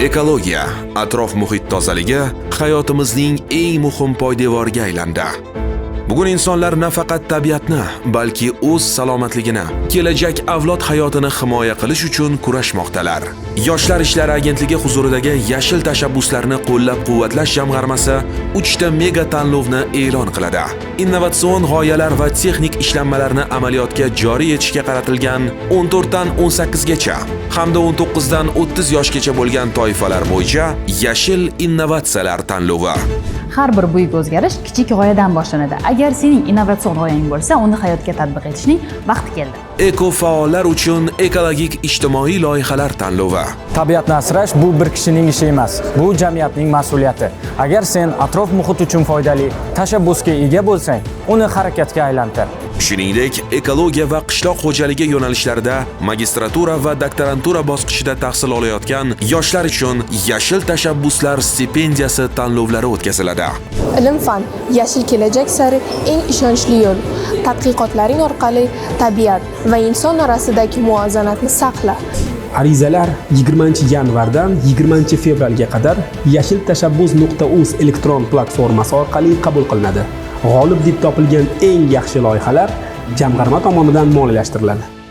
Ekologiya, atrof muhit tozaligi hayotimizning eng muhim poydevoriga aylandi. Bugun insonlar nafaqat tabiatni, balki o'z salomatligini, kelajak avlod hayotini himoya qilish uchun kurashmoqdalar. Yoshlar ishlari agentligi huzuridagi Yashil tashabbuslarni qo'llab-quvvatlash jamg'armasi 3 ta mega tanlovni e'lon qiladi. Innovatsion g'oyalar va texnik ishlanmalarni amaliyotga joriy etishga qaratilgan 14 dan 18 gacha hamda 19 dan 30 yoshgacha bo'lgan toifalar bo'yicha Yashil innovatsiyalar tanlovi. Har bir buyuk o'zgarish kichik g'oyadan boshlanadi. Agar sening innovatsion g'oyang bo'lsa, uni hayotga tatbiq etishning vaqti keldi. Eko faollar uchun ekologik ijtimoiy loyihalar tanlovi. Tabiatni asrash bu bir kishining ishi emas, bu jamiyatning mas'uliyati. Agar sen atrof muhit uchun foydali tashabbusga ega bo'lsang, uni harakatga aylantir. Shuningdek, ekologiya va qishloq xo'jaligi yo'nalishlarida magistratura va doktorantura bosqichida tahsil olayotgan yoshlar uchun Yashil tashabbuslar stipendiyasi tanlovlari o'tkaziladi. Ilm fan yashil kelajak sari eng ishonchli yo'l. Tadqiqotlaring orqali tabiat va inson orasidagi muvozanatni saqla. Arizalar 20 yanvardan 20 fevralga qadar yashiltashabbus.uz elektron platformasi orqali qabul qilinadi. G'olib deb topilgan eng yaxshi loyihalar jamg'arma tomonidan moliyalashtiriladi.